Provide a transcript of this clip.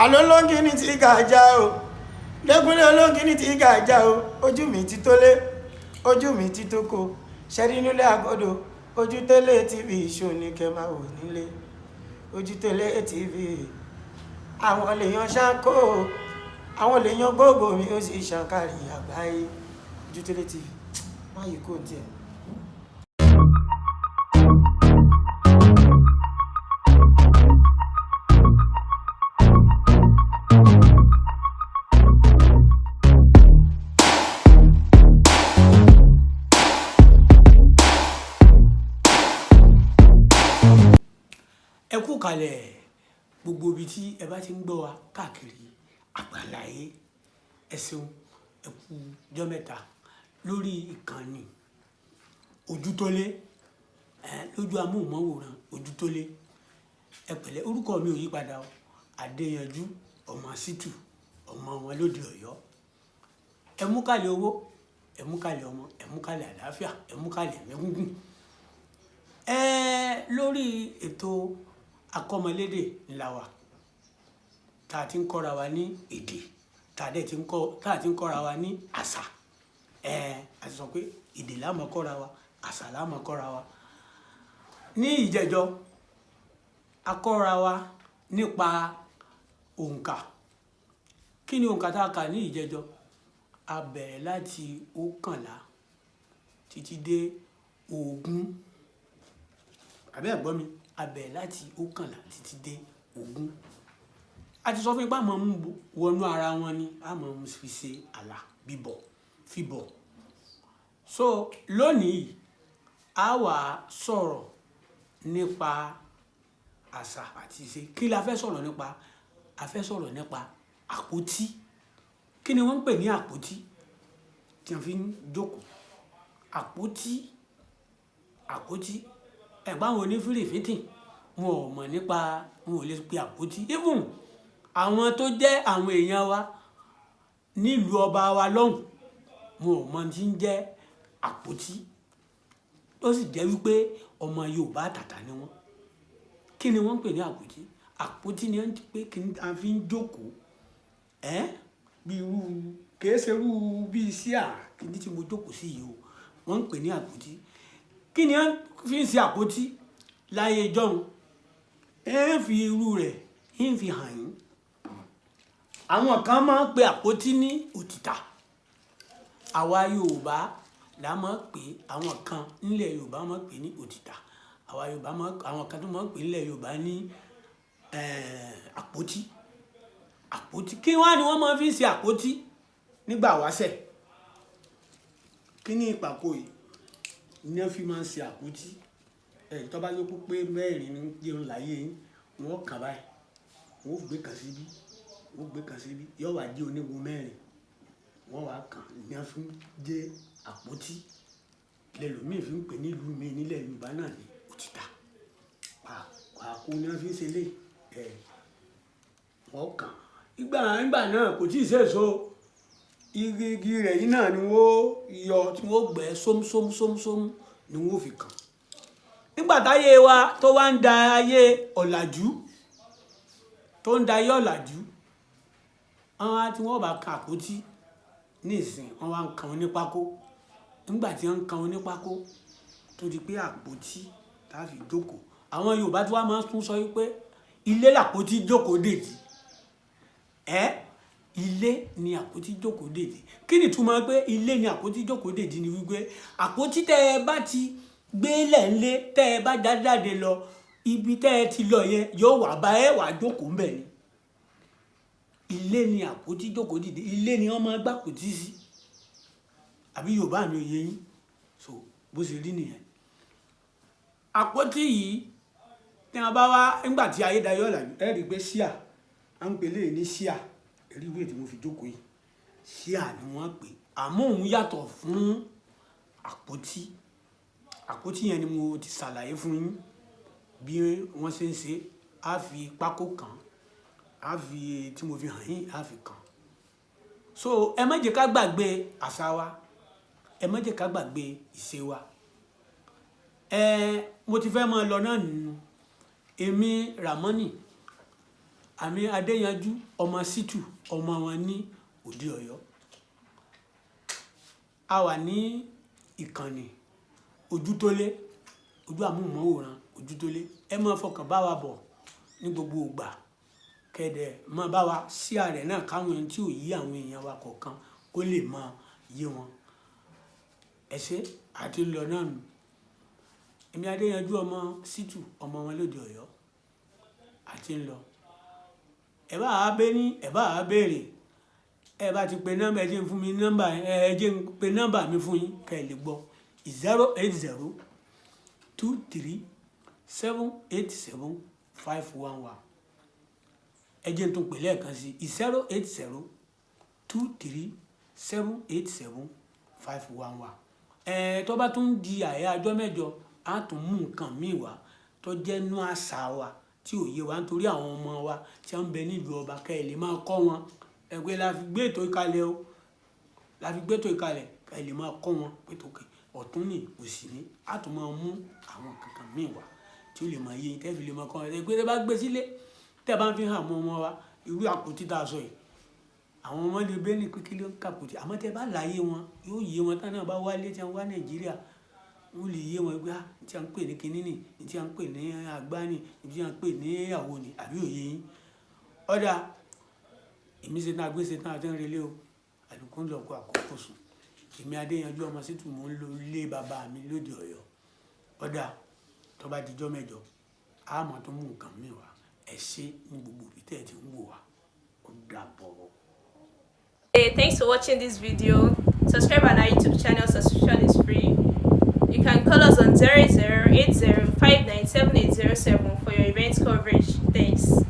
Àlọ́ olóńgìní tí gàjà o, lẹ́kúnlé olóńgìní tí gàjà o. Ojú mi ti tó lé, ojú mi ti tó ko, ṣẹ́rí nílé àgọ́dọ̀. Ojútólé TV ṣó ní kẹ́ máa wò nílé. Ojútólé TV, àwọn lèèyàn ṣáńkó, àwọn lèèyàn gbogbo mi, ó sì ṣàǹkárí àgbáyé. Ojútólé TV, má yìí kò tiẹ̀. Ẹ kú kalẹ̀ gbogbo ibi tí ẹ bá ti ń gbọ́ wa káàkiri àgbàláyé. Ẹ ṣeun, ẹ kú jọ́ mẹ́ta lórí ìkànnì Ojútólé, ẹ lójú amóhùnmáwòrán Ojútólé. Ẹ pẹ̀lẹ́. Orúkọ mi ò yí padà o, Adéyanjú ọmọ Ṣítù, ọmọ wọn lóde Ọ̀yọ́. Ẹ mú kálẹ̀ owó, ẹ mú kálẹ̀ ọmọ, ẹ mú kálẹ̀ àlàáfíà, ẹ mú kálẹ̀ ẹ̀mí gúngùn. Ẹ lórí ètò akọ́mọlédè ńlá wa tá a ti ń kọ́ra wa ní èdè, tá a dẹ̀ ti ń kọ́, tá a ti ń kọ́ra wa ní àṣà. Ẹ a ti sọ pé èdè la máa kọ́ra wa, àṣà la máa kọ́ra wa. Ní ìjẹjọ, a kọ́ra wa nípa òǹkà. Kí ni òǹkà tá a kà ní ìjẹjọ? A bẹ̀rẹ̀ láti 21 títí dé 20. Àbí ẹ gbọ́ mi? A bẹ̀rẹ̀ láti 21 títí dé 20. A ti sọ fún yín pé a máa ń wọnú ara wọn ni, a máa ń fi ṣe àlà bíbọ̀ fíbọ̀. So lónìí, a wà sọ̀rọ̀ nípa àṣà àti ìṣe. Kí la fẹ́ sọ̀rọ̀ nípa? A fẹ́ sọ̀rọ̀ nípa àpótí. Kí ni wọ́n ń pè ní àpótí tí wọ́n fi ń jókòó? Àpótí, àpótí. Ẹ̀gbọ́n, àwọn onífìrìfìtì, wọn ò mọ̀ nípa, wọn ò lè pe àpótí. Even àwọn tó jẹ́ àwọn èèyàn wa nílùú ọba wa lọ́hùn, wọn ò mọ̀ tí ń jẹ́ àpótí. Ó sì jẹ́ wípé ọmọ Yorùbá àtàtà ni wọ́n. Kí ni wọ́n ń pè ní àpótí? Àpótí ni wọ́n ń pè kí a fi ń jókòó. Ẹ́ bí irú, kìí ṣe irú bí iṣẹ́ à kí ní tí mo jókòó sí yìí o. Wọ́n ń pè ní àpótí. Kí ni wọ́n fi ń ṣe àpótí láyé ìjọ́un? Ẹ ń fi irú rẹ̀ ń fi hàn yín. Àwọn kan máa ń pe àpótí ní òtìtà. Àwa Yorùbá la máa ń pè, àwọn kan nílẹ̀ Yorùbá máa ń pè ní òtìtà. Àwa Yorùbá máa, àwọn kan tó máa ń pè nílẹ̀ Yorùbá ní àpótí. Àpótí kí wá ni wọ́n máa fi ń ṣe àpótí nígbà wáṣẹ̀? Kí ní ìpàkó yìí ní wọ́n fi máa ń ṣe àpótí? Ẹ̀ tó bá yẹ kó pé mẹ́rin ní jẹun láyé yín, wọ́n kàn báyìí, wọ́n gbé kan síbí, wọ́n gbé kan síbí, yóò wá jẹ́ onígun mẹ́rin. Wọ́n wá kàn ní wọ́n fi ń jẹ́ àpótí. Lẹ́lòmíì fi ń pè nílùú mi nílẹ̀ Yorùbá náà ní òtítà. Pàkó ni wọ́n fi ń ṣe lé ẹ̀, wọ́n kàn. Ìgbà náà kò tí ì sèso. Igi rẹ̀ yìí náà ni wọ́n yọ, tí wọ́n gbẹ́ sómsómsómsóm ni wọ́n fi kàn. Nígbà táyé wa tó wá ń da ayé ọ̀làjú, tó ń da ayé ọ̀làjú, àwọn tí wọ́n bá kan àpótí ní ìsìn, wọ́n wá ń kan onípákó. Nígbà tí wọ́n ń kan onípákó tó di pé àpótí tá a fi jókòó, àwọn Yorùbá tí wọ́n máa ń tún sọ wípé ilé làpótí jókòó dèjì. Ẹ ilé ni àpótí jókòó dèjì. Kí ni ìtumọ̀ pé ilé ni àpótí jókòó dèjì? Ni wípé àpótí tẹ́ ẹ bá ti gbé lẹ́ńlé, tẹ́ ẹ bá jáde lọ, ibi tẹ́ ẹ ti lọ yẹn yóò wà bá ẹ wà jókòó ńbẹ̀ ni. Ilé ni àpótí jókòó dìde. Ilé ni wọ́n máa gbà àpótí sí. Àbí Yorùbá mi ò yé yín? So bó ṣe rí nìyẹn. Àpótí yìí tí wọ́n bá wá nígbà tí ayédáyé ọ̀làjú, ẹ rí i pé ṣíà à ń pè lè ní ṣíà. Èrí ìwé tí mo fi jókòó yìí, ṣíà ni wọ́n pè. Àmọ́ òun yàtọ̀ fún àpótí. Àpótí yẹn ni mo ti ṣàlàyé fún yín bí wọ́n ṣe ń ṣe. Á fi pákó kàn, á fi tí mo fi hàn yín, á fi kàn. So ẹ má jẹ́ ká gbàgbé àṣà wa, ẹ má jẹ́ ká gbàgbé ìṣe wa. Ẹ mo ti fẹ́ máa lọ náà nínú. Èmi Ramoni. Àmì Adéyanjú ọmọ Ṣítù, ọmọ wọn ní Òde Ọ̀yọ́. A wà ní ìkànnì Ojútólé, ojú àmúhùnmáwòrán Ojútólé. Ẹ máa fọkàn bá wa bọ̀ ní gbogbo ìgbà, kẹ́dẹ̀ máa bá wa sí ààrẹ náà, káwọn ẹni tí ò yí àwọn èèyàn wa kọ̀ọ̀kan kó lè máa yé wọn. Ẹ ṣé, àti lọ náà nù. Èmi Adéyanjú ọmọ Ṣítù, ọmọ wọn lóde Ọ̀yọ́, àti ń lọ. Ẹ bá a bẹ ní, ẹ bá a béèrè, ẹ bá ti pe nọ́mbà, ẹ jẹ́ ń fún mi nọ́mbà, ẹ jẹ́ ń pe nọ́mbà mi fún yín kẹ́ ẹ lè gbọ́: 08023787511. Ẹ jẹ́ ń tún pè lẹ́ẹ̀kan sí: 08023787511. Ẹ tó bá tún di àyà ọjọ́ mẹ́jọ, á tún mú nǹkan míì wá tó jẹ́ nú àṣà wa tí ò yé wa, nítorí àwọn ọmọ wa tí wọ́n ń bẹ nílùú ọba, kẹ́ ẹ lè máa kọ́ wọn. Ẹgbẹ́ la fi gbé ètò ìkalẹ̀ o, la fi gbé ètò ìkalẹ̀ kẹ́ ẹ lè máa kọ́ wọn pé tòkè ọ̀tún ní òsì ní. Á tún máa mú àwọn kankan míì wá tí ó lè máa yé yín, tẹ́ fi lè máa kọ́ wọn. Ẹgbẹ́ tẹ́ bá gbé sílé, tẹ́ bá ń fi hàn àwọn ọmọ wa irú àpótí tá a sọ yìí, àwọn ọmọ lè bẹ́ẹ̀ ní pé kí ló ń kàpótí, àmọ́ tẹ́ bá láyé wọn, yóò yé wọn. Tán náà bá wálé tí wọ́n wá Nàìjíríà, wọ́n lè yé wọn pé ah, tí a ń pè ní kinní nì, tí a ń pè ní àgbá nì, tí a ń pè ní àwo nì, àbí òye yín? Ọ̀dà èmi ṣe tán, agbé ṣe tán, àti ń relé o. Àlùkò ń lọ kó àkókò sùn. Èmi Adéyanjú ọmọ Ṣítù, mò ń lo ilé bàbá mi lóde Ọ̀yọ́. Ọ̀dà tó bá dijọ́ mẹ́jọ, a máa tún mú nǹkan mi wá. Ẹ ṣé ní gbogbo ibi tẹ́ ẹ ti ń wò wá. Ó dàbọ̀. Hey, thanks for watching this video. Subscribe on our YouTube channel, subscription is free. You can call us on 0080 for your event coverage. Thanks.